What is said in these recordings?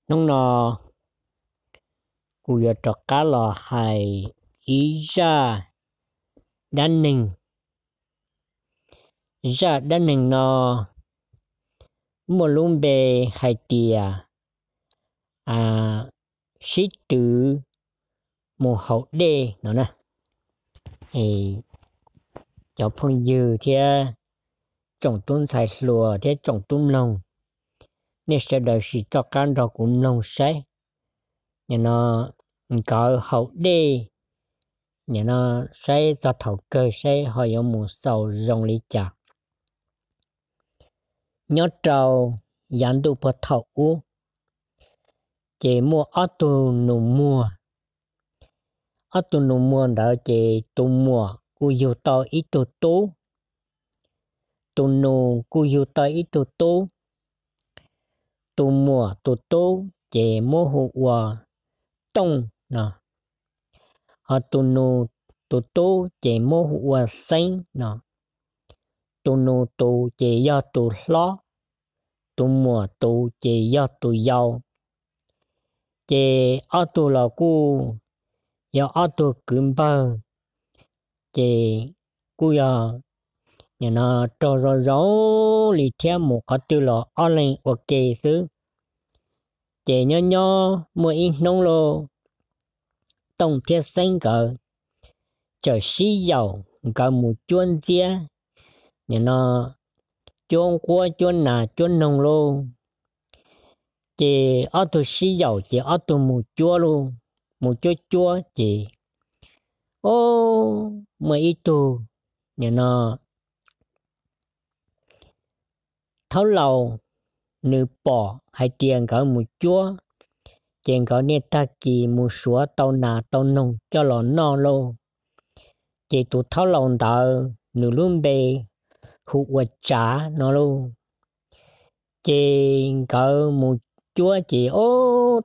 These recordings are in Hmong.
Hnub no kuv yuav rov qab los hais ib zaj dab neeg. Zaj dab neeg no muaj lub npe hais tias sib twv mus haus dej no na. Cov phooj ywg thiab tsoom tub ntxhais hluas thiab tsoom tub mloog, nej sawv daws sim txoj qab nrog kuv mloog saib, nim no nkawd haus dej, nim no saib txog thaum kawg saib ho yuav mus xaus zoo li cas. Nyob rau yav ntuj puag thaum ub, ces muaj ob tug nus muag. Ob tug nus muag ntawd ces tus muam kuj yug tau ib tug tub, tus nus kuj yug tau ib tug tub. Tus muam tus tub ces muab hu ua Tooj no, ho tus nus tus tub ces muab hu ua Xeeb no. Tus nus tus ces yog tus hlob, tus muam tus ces yog tus yau. Ces ob tug los kuj yog ob tug kwv npawg, ces kuj yog nim no raug zoo zoo li thiab mus qhov twg los ob leeg ua ke xwb. Ces nyob nyob muaj ib hnub lauj, Tooj thiab Xeeb nkawd txawm sib yaum nkawd mus cuab ntxiab, nim no cuab nquab cuab nas cuab noog lauj. Ces ob tug sib yaum ces ob tug mus cuab lauj, mus cuab cuab ces o, muaj ib tug nim no thaub laus, nws pom hais tias nkawd mus cuab, ces nkawd niaj tag kis mus suav tau nas tau noog coj los noj lauj. Ces tus thaub laus ntawd nws lub npe hu ua Tsav no lauj. Ces nkawd mus cuab ces o,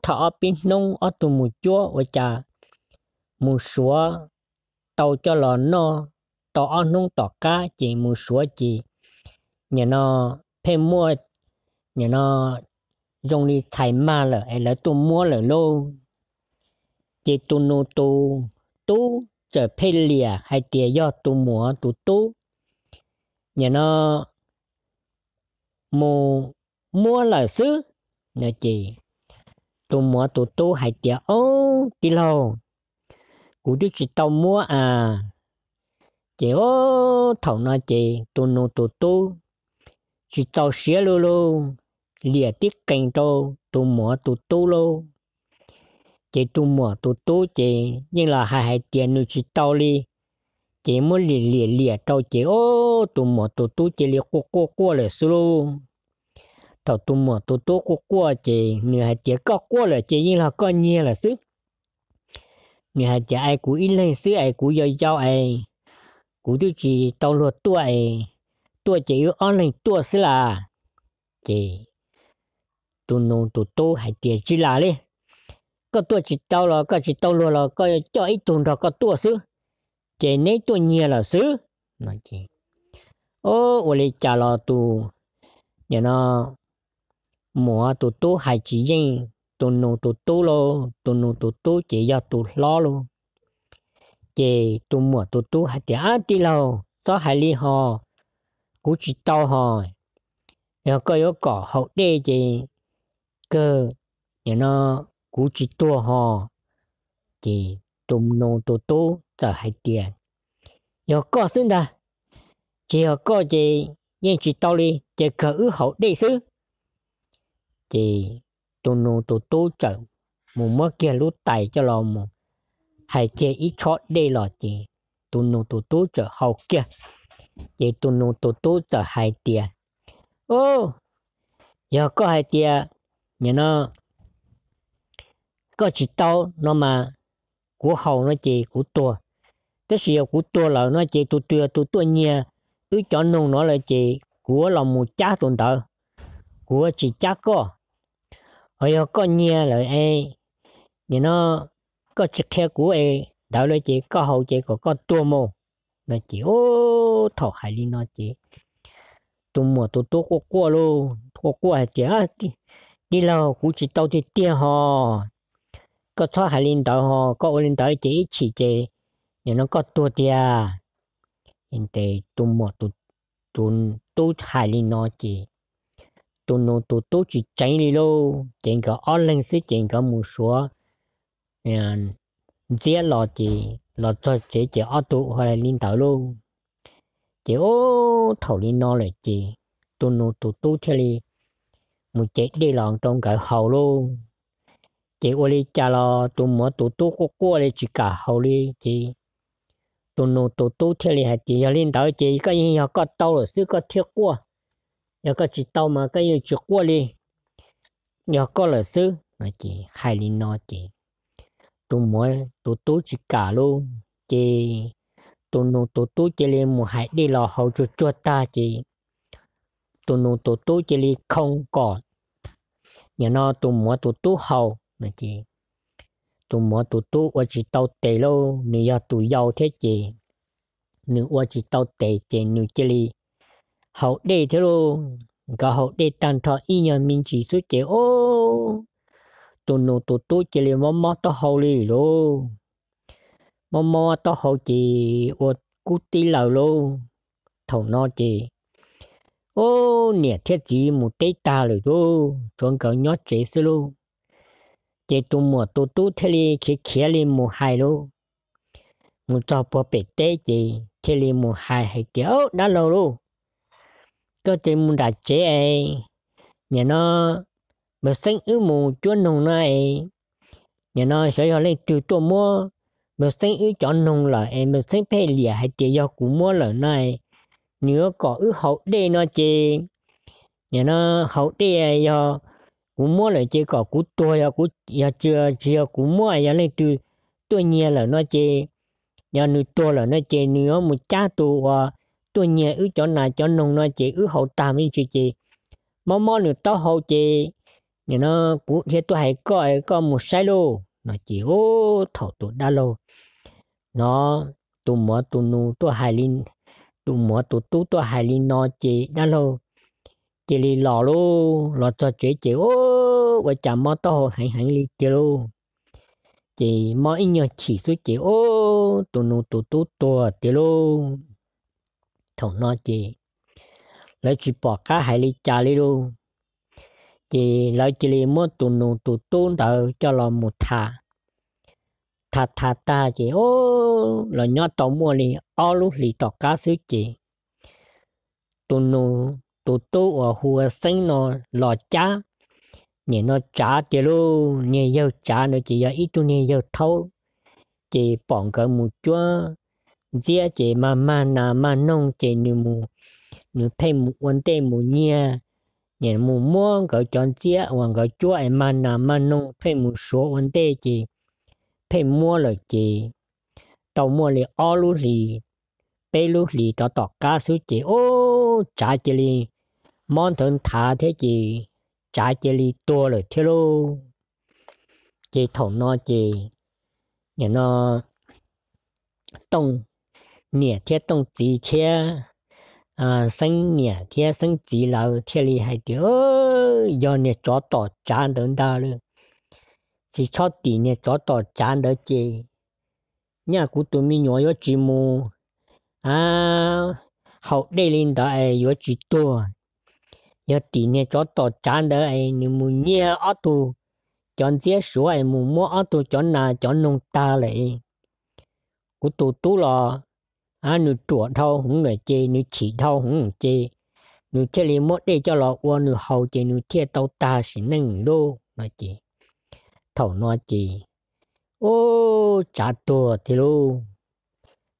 thaum ob peb hnub ob tug mus cuab ua cas mus suav tau coj los noj tau ob hnub tom qab ces mus suav ces nim no pheej muaj nim no zoo li txhais mag lawm es lawv tuaj muab lawm lauj. Ces tus nus tus tub txawm pheej liam hais tias yog tus muam tus tub nim no mus muab lawm xwb no ces tus muam tus tub hais tias, Ob, tij laug, kuv twb tsis tau muab as. Ces o, thaum no ces tus nus tus tub tsis txaus siab lauj lauj, liam tib qees rau tus muam tus tub lauj. Ces tus muam tus tub ces yeej los hais hais tias nws tsis tau li, ces muab liam liam liam rau ces o, tus muam tus tub cia li quaj quaj quaj lawm xwb lauj. Thaum tus muam tus tub quaj quaj ces nws hais tias, Koj quaj lawm ces yeej los koj nyiag lawm xwb. Nws hais tias, Es kuv ib leeg xwb es kuv yau yau es kuv twb tsis tau luag tuaj es, tuaj ces wb ob leeg tuaj xwb las. Ces tus nus tus tub hais tias, Tsis lam li, koj tuaj tsis tau los koj tsis tau luag los koj coj ib tug nrog koj tuaj xwb, ces neb tuaj nyiag lawm xwb. O, ua li cas los tus nim no muam tus tub hais tsis yeej tus nus tus tub lauj, tus nus tus tub ces yog tus hlob lauj. Ces tus muam tus tub hais tias, Ab, tij laug, txhob hais li ho, kuv tsis tau ho. Yog koj yuav kom haus dej ces kawg nim no kuv tsis tuag ho. Ces tus nus tus tub txawm hais tias, Yog koj xwb ntag, tsis yog koj ces yeej tsis tau li, ces kawg wb haus dej xwb. Ces tus nus tus tub txawm mus muab kiag lub tais coj los mus hais kiag ib tshob dej los ces tus nus tus tub txawm haus kiag. Ces tus nus tus tub txawm hais tias, Yog koj hais tias nim no koj tsis tau no mas kuv haus no ces kuv tuag, tab sis yog kuv tuag lawm no ces tus twg yog tus tuaj nyiag wb cov noog no lawm ces kuv yuav los mus cab tus ntawd, kuv yuav tsis cab koj. Ho yog koj nyiag lawm es nim no koj tsis qhia kuv es ntawd lawm ces koj haus ces kom koj tuag mus no ces, thaum hais li no ces tus muam tus tub quaj quaj lauj, quaj quaj hais tias, Tij laug, kuv tsis tau tiag tiag ho. Koj txhob hais li ntawd ho, koj ua li ntawd ces ib chim ces nim no koj tuag tiag. Ces tus muam tus tub hais li no ces tus nus tus tub tsis tseev li lauj. Ces nkawd ob leeg xwb ces nkawd mus suav ntxiab los ces los txog tsev ces ob tug ua li ntawd lauj. Ces ub, thaum li no lawm ces tus nus tus tub thiaj li mus cev dej los rau nkawd haus lauj. Ces ua li cas los tus muam tus tub quaj quaj li tsis kam haus li ces tus nus tus tub thiaj li hais tias, yog li ntawd ces koj yeej yog koj tau lawm xwb koj thiaj quaj, yog koj tsis tau mas koj yeej tsis quaj li, yog koj lawm xwb. Ces hais li no ces tus muam tus tub tsis kam lauj. Ces tus nus tus tub cia li mus hais dej los haus tsuag tsuag tag ces tus nus tus tub cia li khoo kom nim no tus muam tus tub haus. Tus muam tus tub ua tsis tau tes lauj, nws yog tus yau thiab ces nws ua tsis tau tes ces nws cia li haus dej thiab lauj. Nkawd haus dej tag nrho ib nyuag me ntsis xwb ces ub, tus nus tus tub cia li mob mob taub hau li lauj. Mob mob taub hau ces ua kub tib lawm lauj. Thaum no ces ub, niam thiab txiv mus teb tag lawm lauj, tshuav nkawd nyob tsev xwb lauj. Ces tus muam tus tub thiaj li khiav khiav li mus hais lauj. Mus txog puag pem teb ces thiaj li mus hais hais tias, dab laug lauj, koj cia li mus nram tsev es nim no npawg Xeeb wb mus cuab noog no es nim no xyov yog leej twg tuaj muab npawg Xeeb wb cov noog lawm es npawg Xeeb pheej liam hais tias yog kuv muab lawm no es nws yuav kom wb haus dej no ces nim no haus dej yog kuv muab lawm ces kom kuv tuag, yog tsis yog kuv muab, yog leej twg tuaj nyiag lawm no ces yog nws tuag lawm no ces nws yuav mus cab tus uas tuaj nyiag wb cov nas cov noog no ces wb haus tag me ntsis ces mob mob nws taub hau ces nim no kuv thiaj tuaj hais koj, koj mus saib lauj no ces ub, thaum tus dab laug no, tus muam tus nus tuaj hais li, tus muam tus tub tuaj hais li no ces dab laug cia li los lauj. Los txog tsev ces ub, ua cas mob taub hau heev heev li tiag lauj. Ces mob ib nyuag chim xwb ces ub, tus nus tus tub tuag tiag lauj. Thaum no ces lawv tsis pom qab hais li cas li lauj. Ces lawv cia li muab tus nus tus tub ntawd coj los mus tham. Tham tham tag ces ub, los nyob tau muaj li ob lub hlis tom qab xwb ces tus nus tus tub uas hu ua Xeeb no los cab nim no Tsav tiag lauj. Niag yawg Tsav ntawd ces yog ib tug niag yawg thaub, ces pom nkawd mus cuab ntxiab ces mag mag nas mag noog ces nws mus, nws pheej mus ua ntej mus nyiag, mus muab nkawd cov ntxiab uas nkawd cuab es mag nas mag noog pheej mus suav ua ntej ces pheej muab lawm ces tau muaj li ob lub hlis, peb lub hlis rov tom qab xwb ces ub, Tsav cia li mob ntawd nthav thiab ces Tsav cia li tuag lawm thiab lauj. Ces thaum no ces nim no Tooj niam thiab Tooj txiv thiab Xeeb niam thiab Xeeb txiv lawv thiaj li hais tias, yog niag tsov tom Tsav ntawd ntag lauj, tsis txhob tim niag tsov tom Tsav ntawd ces nyaj kuv tus me nyuam yuav tsis mus haus dej li ntawd es yuav tsis tuag. Yog tim niag tsov tom Tsav ntawd es nws mus nyiag ob tug cov ntxiab suav es mus muab ob tug cov nas cov noog tag lawm, kuv tus tub los nws ruam dhau heev lawm ces nws chim dhau heev ces nws thiaj li muab dej coj los ua nws haus ces nws thiaj tau tag sim neej lauj no ces thaum no ces ub, Tsav tuag tiag lauj.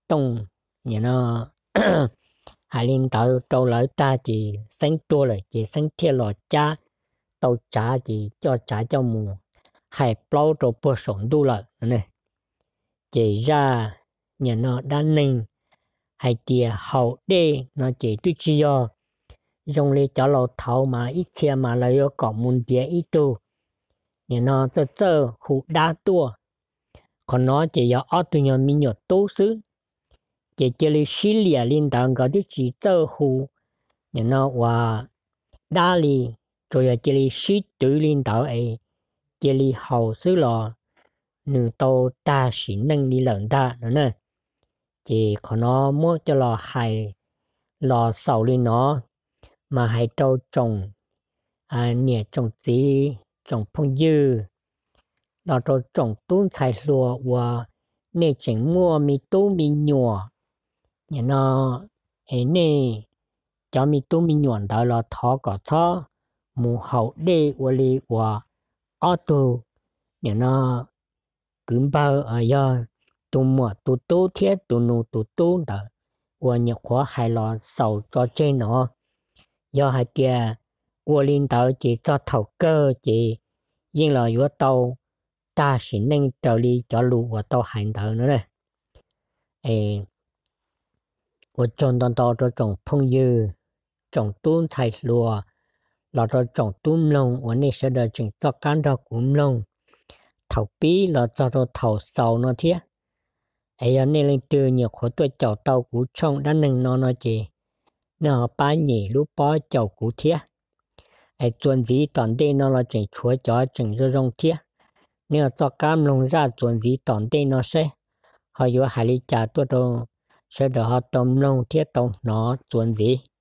Tooj no hais li ntawd rau lawv tag ces Xeeb tuag lawm ces Xeeb thiaj los cab tau Tsav ces coj Tsav coj mus hais plaub rau puag saum ntuj lawm. Ces zaj nim no dab neeg hais tias haus dej no ces twb tsis yog zoo li cov laus thaud mas ib txhia mas lawv yuav kom mus ntiav ib tug nim no txawj txawj hu dab tuaj. Qhov no ces yog ob tug nyuag me nyuam tub xwb, ces cia li sib liam li ntawd nkawd twb tsis txawj hu nim no uas dab li, tsuas yog cia li sib twv li ntawd es cia li haus xwb los nws tau tag sim neej li lawm ntag no na. Ces qhov no muab coj los hais los xaus li no, mas hais rau tsoom niam tsoom txiv tsoom phooj ywg, los rau tsoom tub ntxhais hluas uas nej tseem muaj me tub me nyuam, nim no es nej cov me tub me nyuam ntawd los thov kom txhob mus haus dej ua li uas ob tug nim no kwv npawg yog tus muam tus tub thiab tus nus tus tub ntawd uas nyuam qhuav hais los xaus tso tseg no. Yog hais tias ua li ntawd ces txog thaum kawg ces yeej los yuav tau tag sim neej raws li cov lus uas tau hais ntawd no. Ua tsaug ntau ntau rau tsoom phooj ywg, tsoom tub ntxhais hluas, los rau tsoom tub mloog uas nej sawv daws tseem txoj qab nrog kuv mloog thaum pib los txog rau thaum xaus no thiab. Es yog nej leej twg nyuam qhuav tuaj caum tau kuv tshooj dab neeg no no ces nej ho pab nyem lub pob caum kuv thiab. Es txuas ntxiv tom ntej no los tseem tshuav cov tseem zoo zoo thiab. Nej ho txoj qab mloog zaj txuas ntxiv tom ntej no seb ho yuav hais li cas tuaj rau sawv daws ho tau mloog thiab tau hnov txuas ntxiv.